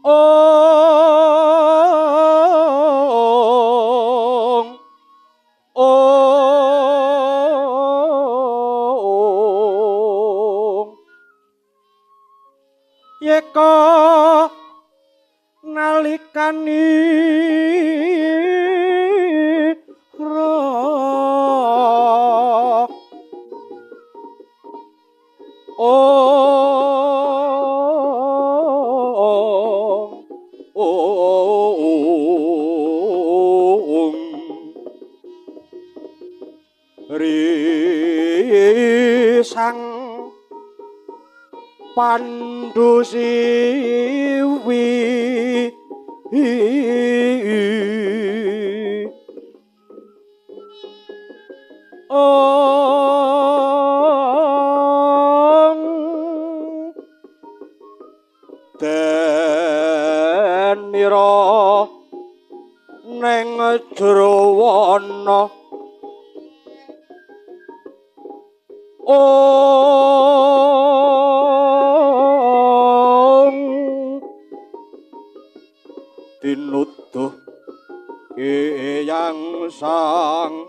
Ong ong yeka nalikani ra ong ong risang Pandu siwi ong denira ning jero wana ong tinuduh Eyang Sang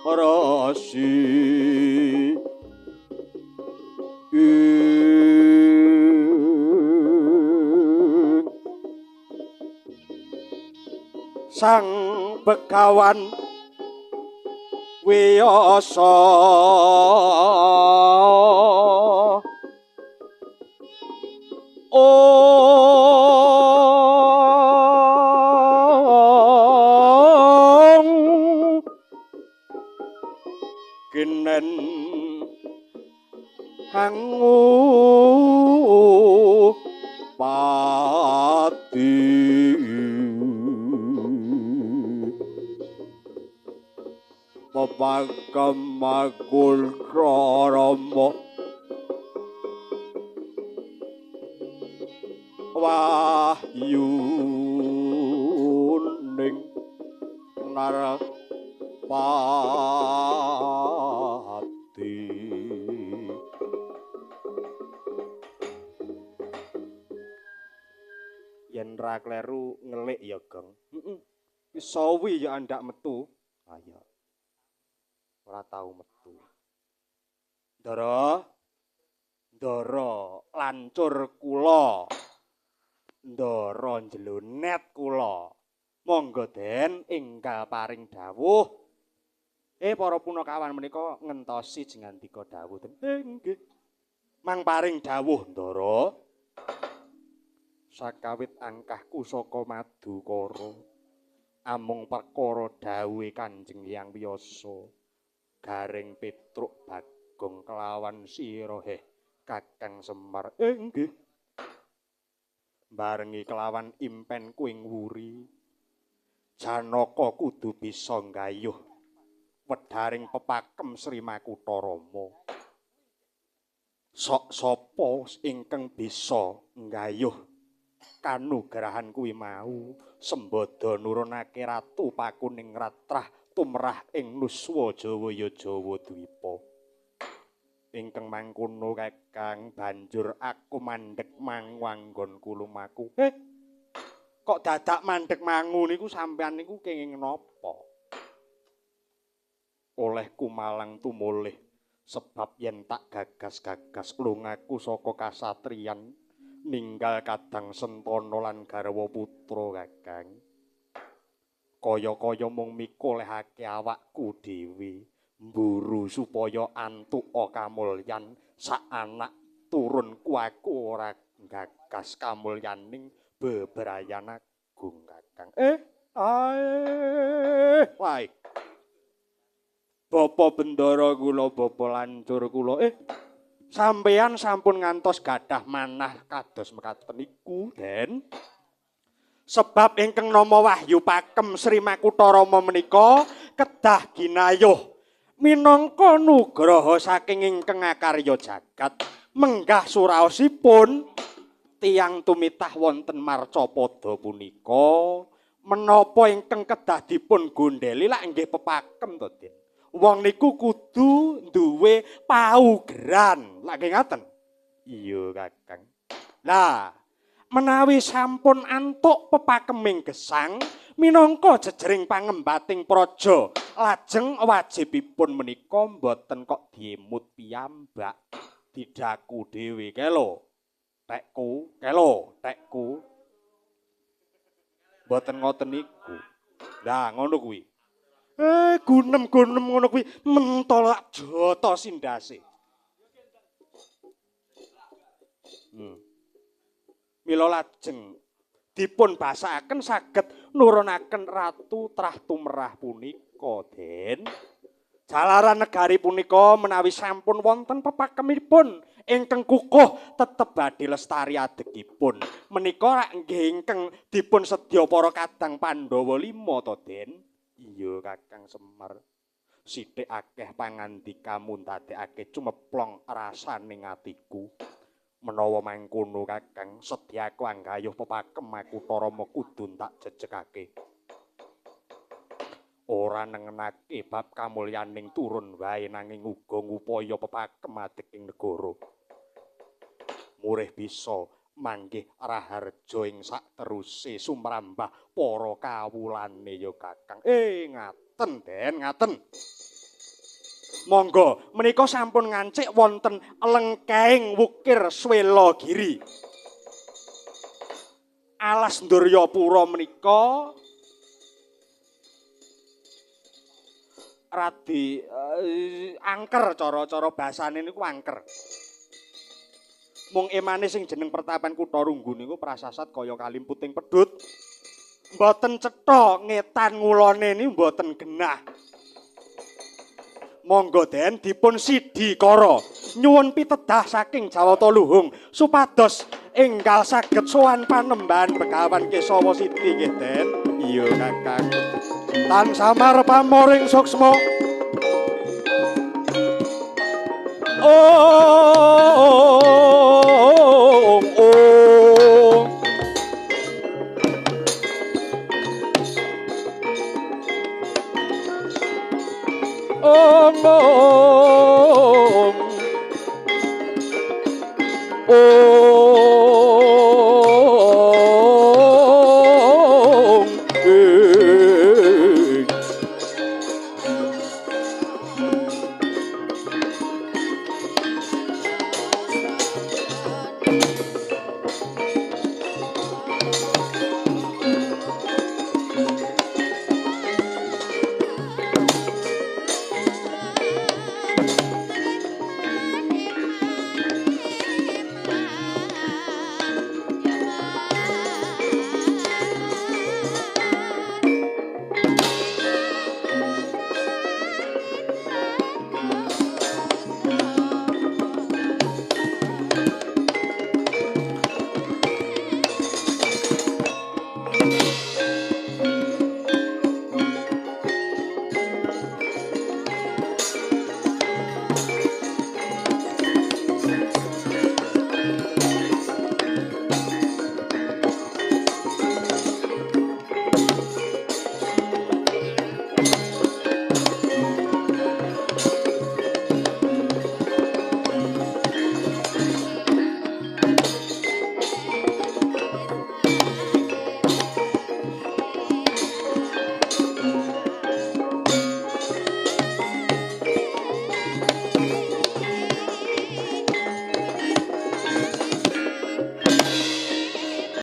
Resi. Sang Begawan Wiyasa ong kinen hangu pati pepakemakul rama wahyuning narpati. Yen ra kleru ngelik ya, Gong. Heeh. Wis sawi ya andak metu. Ayo. Ora tau metu. Ndara, ndara lancur kula. Ndara njlonet kula. Monggo den enggal paring dawuh. Para punakawan menika ngentosi jengandika dawuh den. Nggih. Mang paring dawuh ndara. Sakawit angkahku saka Madukara. Amung perkara dawuhe Kanjeng Hyang Wiyasa. Gareng Petruk Bagong kelawan sira heh Kakang Semar. Nggih. Barengi kelawan impenku ing wuri. Janaka kudu bisa nggayuh wedharing pepakem Sri Makutha Rama. Sok sapa ingkang bisa nggayuh kanugrahan kuwi mau sembada nurunake Ratu Pakuning Ratrah tumrah ing nuswa Jawa ya Jawa Dwipa. Ingkang mangkono Kakang, banjur aku mandheg mangu anggonku lumaku. Kok dadak mandheg mangu niku sampean niku kenging napa? Olehku malang tumulih sebab yen tak gagas-gagas lungaku saka kasatriyan ninggal kadang sentana lan garwa putra Kakang. Kaya-kaya mung mikolehake awakku dhewe mburu supaya antuka kamulyan sak anak turunku aku ora gagas kamulyaning bebrayan agung Kakang. Wae. Bapa Bendara kula, bapa lancur kula. Sampeyan sampun ngantos gadah manah kados mekaten iku, Den. Sebab ingkang nama Wahyu Pakem Sri Makutha Rama menika kedah ginayuh minangka nugraha saking ingkang akarya jagat menggah suraosipun tiyang tumitah wonten marcapada punika menapa ingkang kedah dipun gondheli lak nggih pepakem to, Den. Wong niku kudu duwe paugeran. Lak nggih ngaten? Iya, Kakang. Lah, Menawi sampun antuk pepakeming gesang minangka jejering pangembating praja, lajeng wajibipun menika mboten kok diemut piyambak, didaku dhewe kae lho. Tekku, kae lho, tekku. Mboten ngoten niku. Lah ngono kuwi. Gunem-gunem ngono kuwi mentol lak jata sindase. Mila lajeng dipun basakaken saged nurunaken Ratu Trah Tumerah punika, Den. Jalaran negari punika menawi sampun wonten pepakemipun ingkang kukuh tetep badhe lestari adegipun. Menika rak nggih ingkang dipun sedya para kadang Pandhawa 5 to, Den? Iya, Kakang Semar. Sithik akeh pangandikamu ndadekake cumeplong rasane atiku. Menawa mangkono Kakang, sedyaku anggayuh pepakem aku Rama kudu tak jejegake. Ora nengenake bab kamulyaning turun wae nanging uga ngupaya pepakem adeging negara. Murih bisa manggih raharja ing sakteruse sumrambah para kawulane ya Kakang. Ngaten, Den, ngaten. Monggo menika sampun ngancik wonten lengkeng wukir Swelagiri. Alas Nduryapura menika radi angker, cara-cara basane niku angker. Mung emane sing jeneng pertapan Kutha Runggu niku prasasat kaya kalimputing pedhut. Mboten cetha ngetan ngulone niku mboten genah. Monggo Den dipun sidi kara nyuwun pitedah saking Jawata Luhung supados enggal saged sowan panembahan Begawan Kesawa Sidi nggih, Den. Iya, Kakang. Tansah pamoring suksma. Oh.